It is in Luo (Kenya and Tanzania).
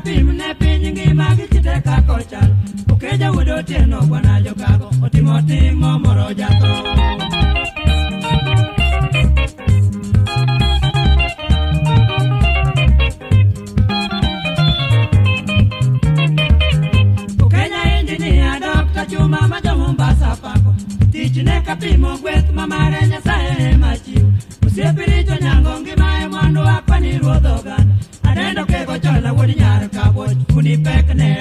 kapim ne piny ngima gi kite kaka ochalo. Okeja wuod Otieno bwana jokago otimo tim momoro jatho. Kenya engineer Dr. Chuma ma jo Mombasa pako. Tich ne kapimo gweth ma mare Nyasaye ema chiwo. Osiep richo nyango ngima e mwandu akwani ruodh oganda. Aneno kego chola wuod nyar kabuoch fundi pek ne